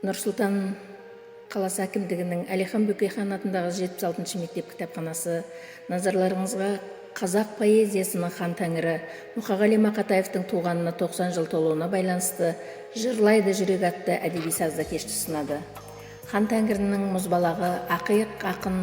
Нұр-Сұлтан қаласы әкімдігінің Әлихан Бөкейхан атындағы 76 мектеп кітапханасы назарларыңызға қазақ поэзиясының хан тәңірі Мұқағали Мақатаевтың туғанына 90 жыл толуына байланысты «Жырлайды жүрек» атты әдеби сазды кешті ұсынады. Хан тәңірінің мұзбалағы, ақиық ақын,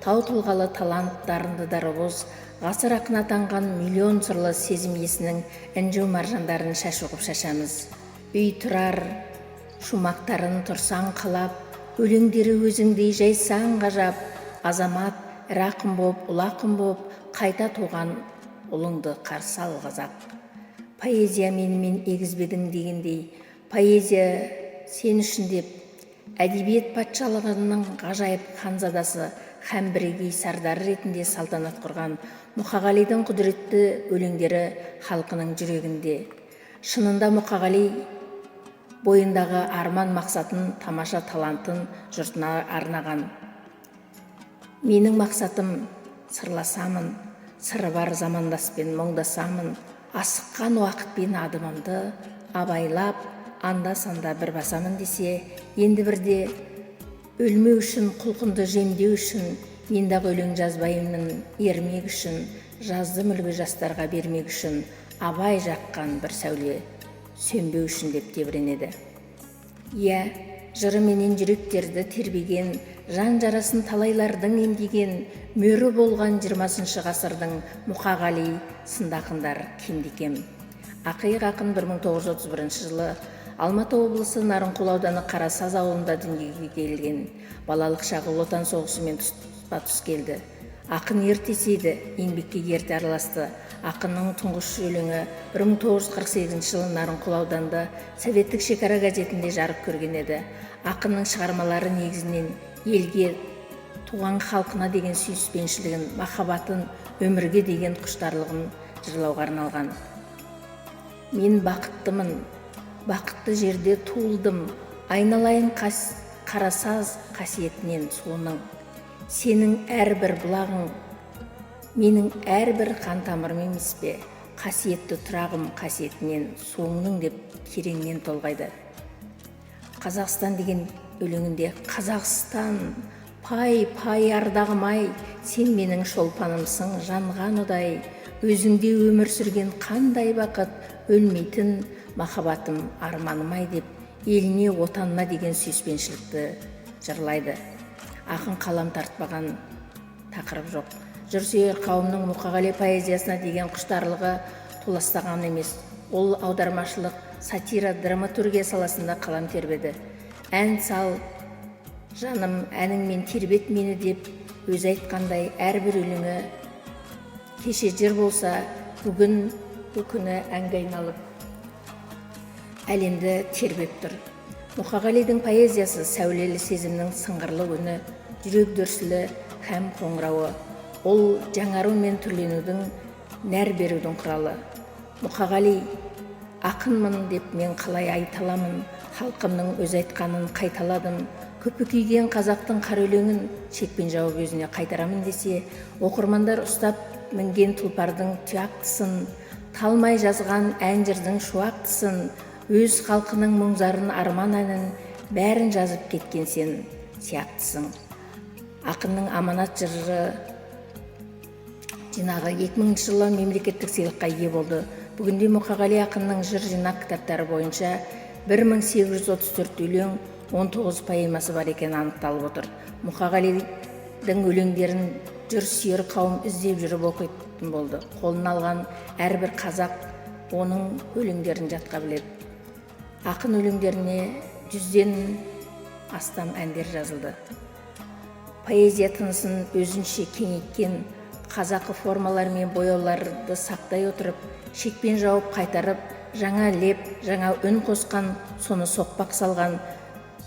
тау тұлғалы талант, дарынды дарабоз, ғасыр ақыны атанған миллион сырлы сезім иесінің інжу маржандарын шашу ғып шашамыз. Үй тұрар шумақтарын тұрсаң қалап, өлеңдері өзіңдей жайсаң ғажап, азамат, ірі ақын боп, ұлы ақын боп, қайта туған ұлыңды қарсы ал, қазақ. Поэзия менімен егіз бе едің дегендей, поэзия сен үшін деп, әдебиет патшалығының ғажайып ханзадасы һәм бірегей сардары ретінде салтанат құрған Мұқағалидың құдіретті өлеңдері халқының жүрегінде. Шынында, Мұқағали бойындағы арман мақсатын, тамаша талантын жұртына арнаған. Менің мақсатым: сырласамын, сыры бар замандаспен мұңдасамын, асыққан уақытпен адымымды абайлап, анда санда бір басамын десе, енді бірде өлмеу үшін, құлқынды жемдеу үшін мен дағы өлең жазбаймын ермек үшін, жаздым үлгі жастарға бермек үшін, Абай жаққан бір сәуле сөнбеу үшін деп тебіренеді. Иә, жырыменен жүректерді тербеген, жан жарасын талайлардың емдеген, мөрі болған 20-шы ғасырдың Мұқағали сынды ақындар кемде кем. Ақиық ақын 1931 жылы Алматы облысы, Нарынқол ауданы, Қарасаз ауылында дүниеге келген. Балалық шағы Ұлы Отан соғысымен тұспа тұс келді. Ақын ерте есейді, еңбекке ерте араласты. Ақынның тұңғыш өлеңі 1948 жылы Нарынқол ауданында «Советтік шекара» газетінде жарық көрген еді. Ақынның шығармалары негізінен елге, туған халқына деген сүйіспеншілігін, махаббатын, өмірге деген құштарлығын жырлауға арналған. Мен бақыттымын, бақытты жерде туылдым, айналайын Қарасаз қасиетінен суының. Сенің әрбір бұлағың менің әрбір қан тамырым емес пе, қасиетті тұрағым қасиетінен суыңның деп тереңнен толғайды. «Қазақстан» деген өлеңінде: Қазақстан, пай, пай, ардағым ай, сен менің шолпанымсың жанған ұдай, өзіңде өмір сүрген қандай бақыт, өлмейтін махаббатым, арманым ай деп еліне, отанына деген сүйіспеншілікті жырлайды. Ақын қалам тартпаған тақырып жоқ. Жыр сүйер қауымның Мұқағали поэзиясына деген құштарлығы толастаған емес. Ол аудармашылық, сатира, драматургия саласында қалам тербеді. Ән сал, жаным, әніңмен тербет мені деп өзі айтқандай, әрбір өлеңі кеше жыр болса, бүгін күні әнге айналып, әлемді тербеп тұр. Мұқағалидың поэзиясы — сәулелі сезімнің сыңғырлы үні, жүрек дүрсілі һәм қоңырауы. Ол жаңару мен түрленудің, нәр берудің құралы. Мұқағали: Ақынмын деп мен қалай айта аламын, халқымның өз айтқанын қайталадым, күпі киген қазақтың қара өлеңін шекпен жауып өзіне қайтарамын десе, оқырмандар ұстап мінген тұлпардың тұяқтысын, талмай жазған ән жырдың шуақтысын, өз халқының мұң зарын, арман әнін, бәрін жазып кеткен сен сияқтысың. Ақынның «Аманат» жыры жинағы 2000 жылы мемлекеттік сыйлыққа ие болды. Бүгінде Мұқағали ақынның жыр жинақ кітаптары бойынша 1834 өлең, 19 поэмасы бар екені анықталып отыр. Мұқағалидың өлеңдерін жыр сүйер қауым іздеп жүріп оқитын болды. Қолына алған әрбір қазақ оның өлеңдерін жатқа біледі. Ақын өлеңдеріне 100-ден астам әндер жазылды. Поэзия тынысын өзінше кеңейткен, қазақы формалар мен бояуларды сақтай отырып, шекпен жауып қайтарып, жаңа леп, жаңа үн қосқан, соны соқпақ салған,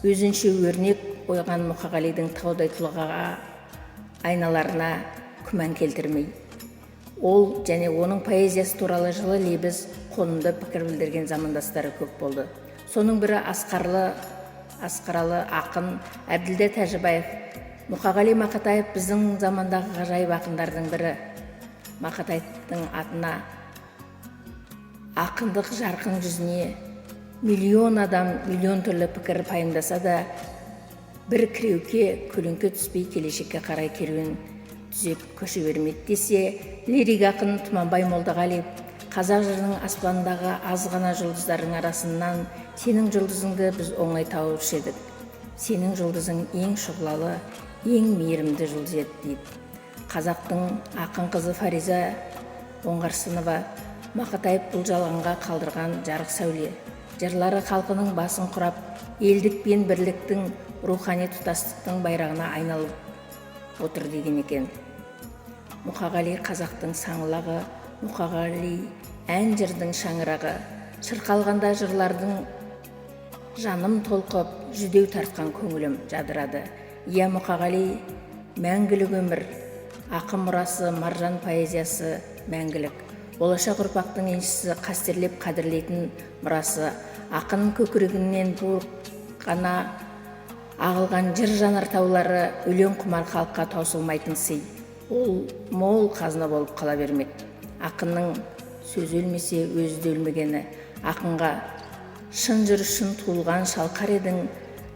өзінше өрнек ойған Мұқағалидың таудай тұлғаға айналарына күмән келтірмей, ол және оның поэзиясы туралы жылы лебіз, қонымды пікір білдірген замандастары көп болды. Соның бірі асқаралы ақын Әбділда Тәжібаев. Мұқағали Мақатаев — біздің замандағы ғажайып ақындардың бірі. Мақатаевтың атына, ақындық жарқын жүзіне Миллион адам миллион түрлі пікір пайымдаса да, бір кіреуке көлеңке түспей келешекке қарай керуен түзеп көше бермейді десе, лирик ақын Тұманбай Молдағалиев қазақ жырының аспанындағы аз ғана жұлдыздардың арасынан сенің жұлдызыңды біз оңай тауып едік. Сенің жұлдызың ең шұғылалы, ең мейірімді жұлдыз еді дейді. Қазақтың ақын қызы Фариза Оңғарсынова Мақатаев бұл жалғанға қалдырған жарық сәуле. Жырлары халқының басын құрап, елдік пен бірліктің, рухани тұтастықтың байрағына айналып отыр деген екен. Мұқағали қазақтың саңлағы, Мұқағали ән жырдың шаңырағы. Шырқалғанда жырлардың жаным толқып, жүдеу тартқан көңілім жадырады. Иә, Мұқағали мәңгілік өмір, ақын мұрасы, маржан поэзиясы мәңгілік. Болашақ ұрпақтың еншісі, қастерлеп қадірлейтін мұрасы, ақын көкірегінен буырқана ағылған жыр жанартаулары өлең құмар халыққа таусылмайтын сый. Ол мол қазына болып қала бермек. Ақынның сөзі өлмесе, өзі де өлмегені. Ақынға шын жыр үшін туылған шалқар едің,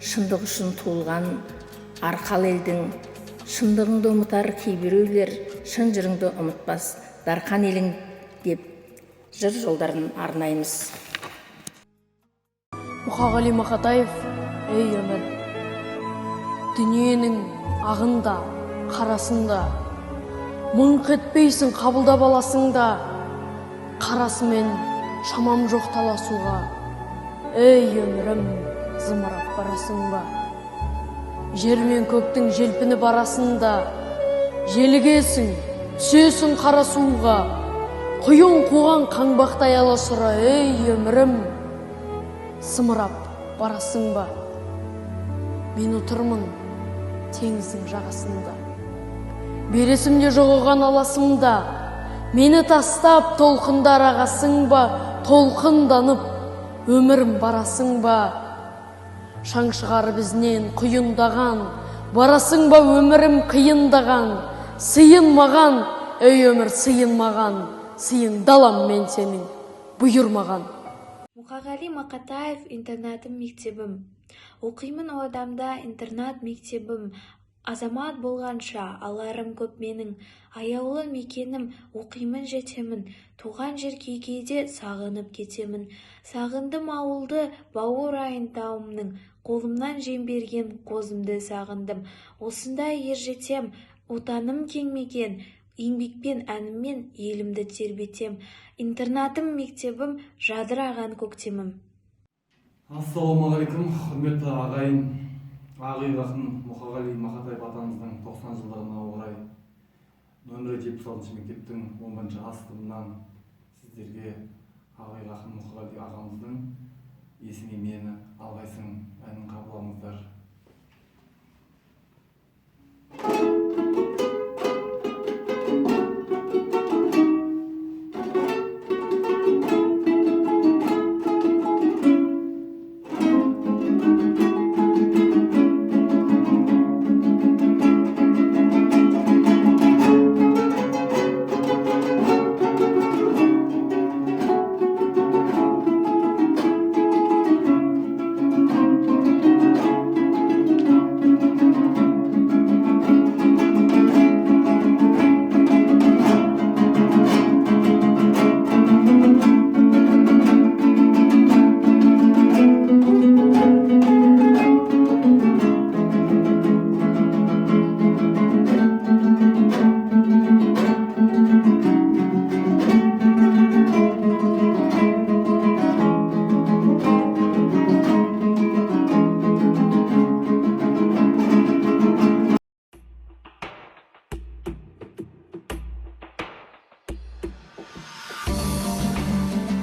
шындық үшін туылған арқал елдің. Шындығыңды ұмытар кейбіреулер, шын жырыңды ұмытпас дарқан елің деп жыр жолдарын арнаймыз. Мұқағали Мақатаев. Ей, өмір, дүниенің ағында, қарасында мыңқ етпейсің, қабылдап аласың да, қарасымен шамам жоқ таласуға. Ей, өмірім, зымырап барасың ба? Жер мен көктің желпініп арасында желігесің, түсесің қара суға, құйын қуған қаңбақтай аласұра. Ей, өмірім, зымырап барасың ба? Мен отырмын теңіздің жағасында, бересім де жоқ оған аласым да. Мені тастап толқындар ағасың ба? Толқынданып өмірім барасың ба? Шаң шығарып ізінен құйындаған барасың ба? Өмірім қиындаған, сыйын маған, ей, өмір, сыйын маған, сыйыңды алам мен сенің, бұйыр маған. Мұқағали Мақатаев. Интернатым, мектебім. Оқимын ордамда, интернат мектебім. Азамат болғанша аларым көп менің. Аяулы мекенім, оқимын, жетемін. Туған жер кей-кейде сағынып кетемін. Сағындым ауылды, бауырайын тауымның. Қолымнан жем берген қозымды сағындым. Осында ер жетем, Отаным кең мекен. Еңбекпен, әніммен елімді тербетем. Интернатым, мектебім, жадыраған көктемім. Ассалаумағалейкум, құрметті ағайын! Ақ ақын Мұқағали Мақатаев атамыздың 90 жылдығына орай нөмірі 76 мектептің 11 А сыныбынан сіздерге ақ ақын Мұқағали ағамыздың «Есіңе мені алғайсың» әнін қабыл алыңыздар.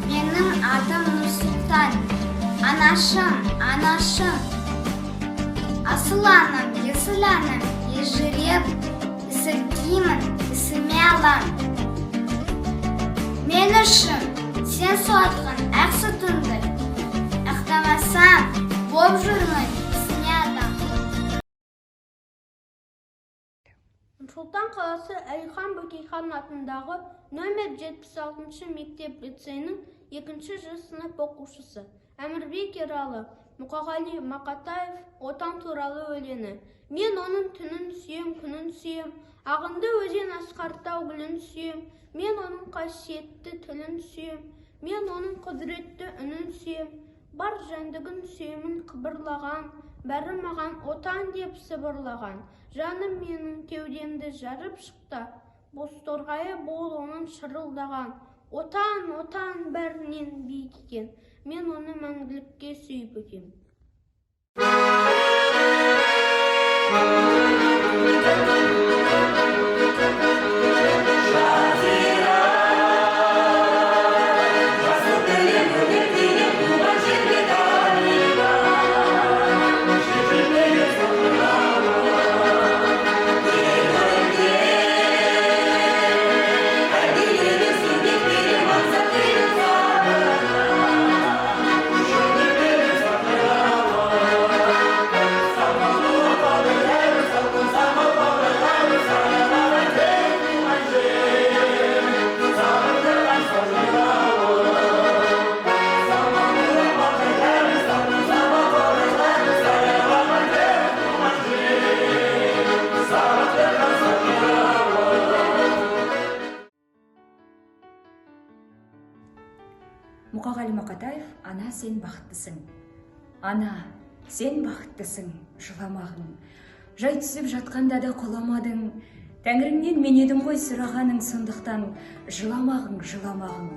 Менің атым Нұрсұлтан. Анашым, анашым, асыл анам, есіл анам, ежіреп есіркеймін, есіме алам. Мен үшін сен суатқан ақ сүтіңді ақтамасам, боп жүрмін ісіне адам. Нұр-Сұлтан қаласы, Әлихан Бөкейхан атындағы нөмір 76 мектеп лицейінің 2 Ж сынып оқушысы. Әмірбек Ералы, Мұқағали Мақатаев, Отан туралы өлеңі. Мен оның түнін сүйем, күнін сүйем, ағынды өзен асқар тау гүлін сүйем. Мен оның қасиетті тілін сүйем, мен оның құдіретті үнін сүйем. Бар жәндігін сүйемін қыбырлаған, бәрі маған отан деп сыбырлаған. Жаным менің кеудемді жарып шықты, бозторғайы бол оның шырылдаған. Отан, отан бәрінен биік екен, мен оны мәңгілікке сүйіп өтем. Мұқағали Мақатаев, ана сен бақыттысың. Ана, сен бақыттысың, жыламағың. Жай түсіп жатқанда да құламадың. Тәңіріңнен мен едім ғой сұрағаның, сондықтан жыламағың, жыламағың.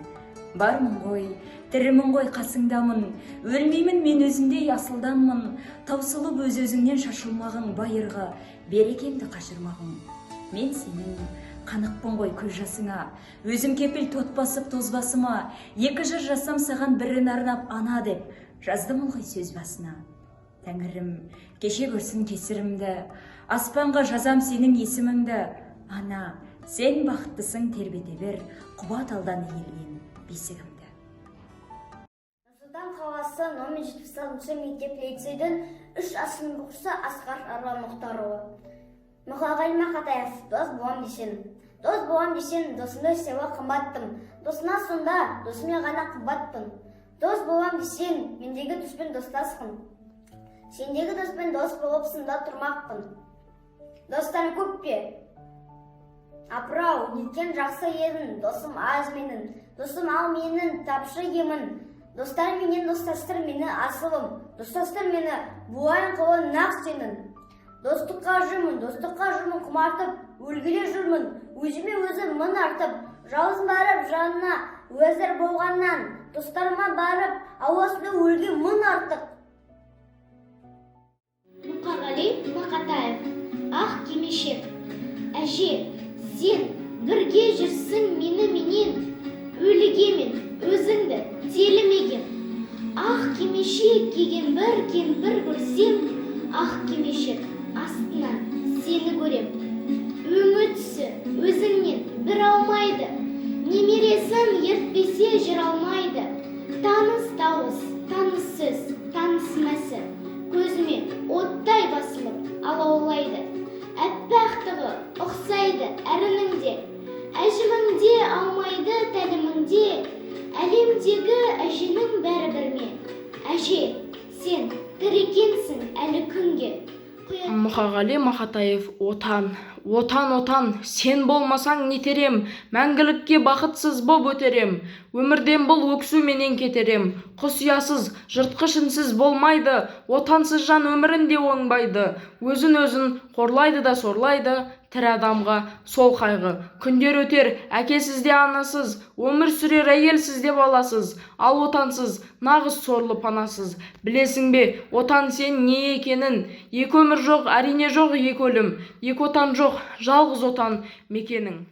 Бармын ғой, тірімін ғой, қасыңдамын. Өлмеймін мен өзімдей асылданмын. Таусылып өз-өзіңнен шашылмағың, байырғы берекеңді қашырмағың. Мен сенің қанықпын ғой көз жасыңа, өзім кепіл тот басып тозбасыма, екі жыр жасам саған бірін арнап ана деп, жаздым ылғи сөз басына. Тәңірім, кеше көрсін кесірімді, аспанға жазам сенің есіміңді. Ана, сен бақыттысың, тербете бер, құба талдан иілген бесігімді. Нұр-Сұлтан қаласы номер 76 мектеп лицейдің 3 А сынып оқушысы Асқар Арман Мұхтарұлы. Мұқағали Мақатаев, дос болам десең. Дос болам десең, досымды сыйла қымбаттым. Досына сонда, досымен ғана қымбатпын. Дос болам десең, мендегі доспен достасқын. Сендегі доспен дос болып сында тұрмақпын. Достар көп пе? Апырау, неткен жақсы едің, досым аз менің. Досым ал менің, тапшы емін. Достар менен достастыр мені асылым. Достастыр мені, болайын қолы нақ сенің. Достыққа жүрмін, достыққа жүрмін құмартып, өлгелі жүрмін, өзіме өзім мың артып, жауыз барып жанына уәзір болғаннан, достарыма барып ауасында өлген мың артық. Мұқағали Мақатаев, ақ кимешек. Әже, сен бірге жүрсің мені менен, өлігемен өзіңді телімеген. Ақ кимешек киген бір кемпір көрсем, ақ кимешек астынан сені көрем. Өңі түсі өзіңнен бір аумайды, немересін ертпесе жүре алмайды. Таныс дауыс, таныс сөз, таныс мәсі, көзіме оттай басылып алаулайды. Әппақтығы ұқсайды әрінің де, әжіміңде аумайды тәліміңде. Әлемдегі әженің бәрі бір ме? Әже, сен тірі екенсің әлі күнге. Мұқағали Мақатаев, отан, отан, отан, сен болмасаң нетерем, мәңгілікке бақытсыз боп өтерем. Өмірден бұл өксуменен кетерем. Құс ұясыз, жыртқыш інсіз болмайды, отансыз жан өмірінде оңбайды. Өзін өзін қорлайды да сорлайды, тірі адамға сол қайғы. Күндер өтер, әкесіз де анасыз, өмір сүрер әйелсіз де баласыз, ал отансыз, нағыз сорлы панасыз. Білесің бе, отан сен не екенін? Екі өмір жоқ, әрине жоқ екі өлім, екі отан жоқ, жалғыз отан мекенің.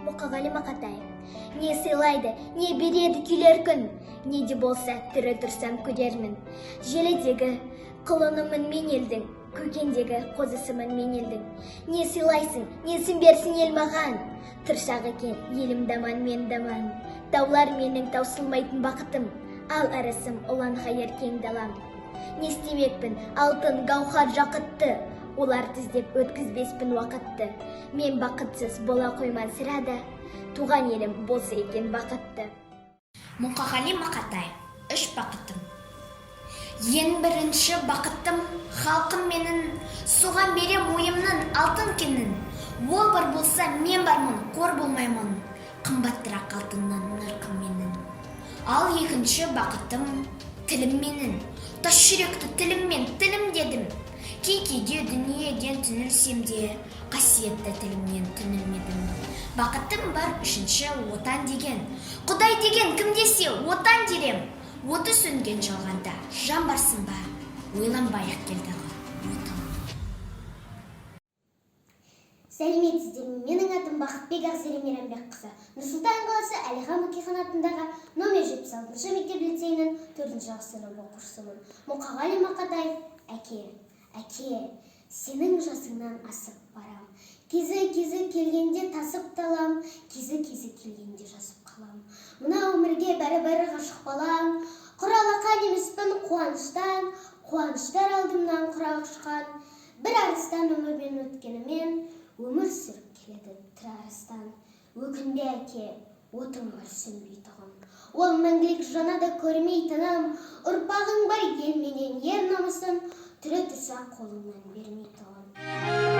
Мұқағали Мақатаев. Не сыйлайды, не береді күлер күн, не де болса тірі тұрсам көрермін. Желідегі құлынымын мен елдің, көкендегі қозысымын мен елдің. Не сыйлайсың, несін берсін ел маған, тыршақ екен елім даман мен даман. Таулар менің таусылмайтын бақытым, ал ырысым ұлан-ғайыр кең далам. Не істемекпін алтын гауһар жақытты, Оларды іздеп өткізбеспін уақытты. Мен бақытсыз бола қойман сірә да, туған елім болса екен бақытты. Мұқағали Мақатаев. Үш бақытым. Ең бірінші бақытым — халқым менің. Соған берем ойымның алтын кенін. Ол бар болса, мен бармын, қор болмаймын. Қымбаттырақ алтыннан нарқым менің. Ал екінші бақытым — тілім менің. Тас жүректі тіліммен тілім дедім. Кей кейде дүниеден түңілсем де, қасиетті тілімнен түңілмедім. Бақытым бар үшінші — отан деген. Құдай деген кім десе, отан дерем. Оты сөнген жалғанда жан барсын ба? Ойланбай ақ келді отым. Сәлеметсіздер ме? Менің атым Бақытбек Ақзере Мейрамбекқызы. Нұр-Сұлтан қаласы, Әлихан Бөкейхан атындағы номер 76 мектеп лицейінің төртінші сынып оқушысымын. Мұқағали Мақатаев, «Әке». Әке, сенің жасыңнан асып барам. Кезі кезі келгенде тасып талам, кезі кезі келгенде жасып қалам. Мына өмірге бәрі-бәрі ғашық балам. Құр алақан емеспін қуаныштан, қуаныштар алдымнан құрақ ұшқан. Бір арыстан өмірмен өткенімен, өмір сүріп келеді тірі арыстан. Өкінбе, әке, отың бар сөнбей тұғын. Ол мәңгілік жанады көрмей тыным. Ұрпағың бар ел менен ер намысын, тірі тұрса қолыңнан бермей тұғын.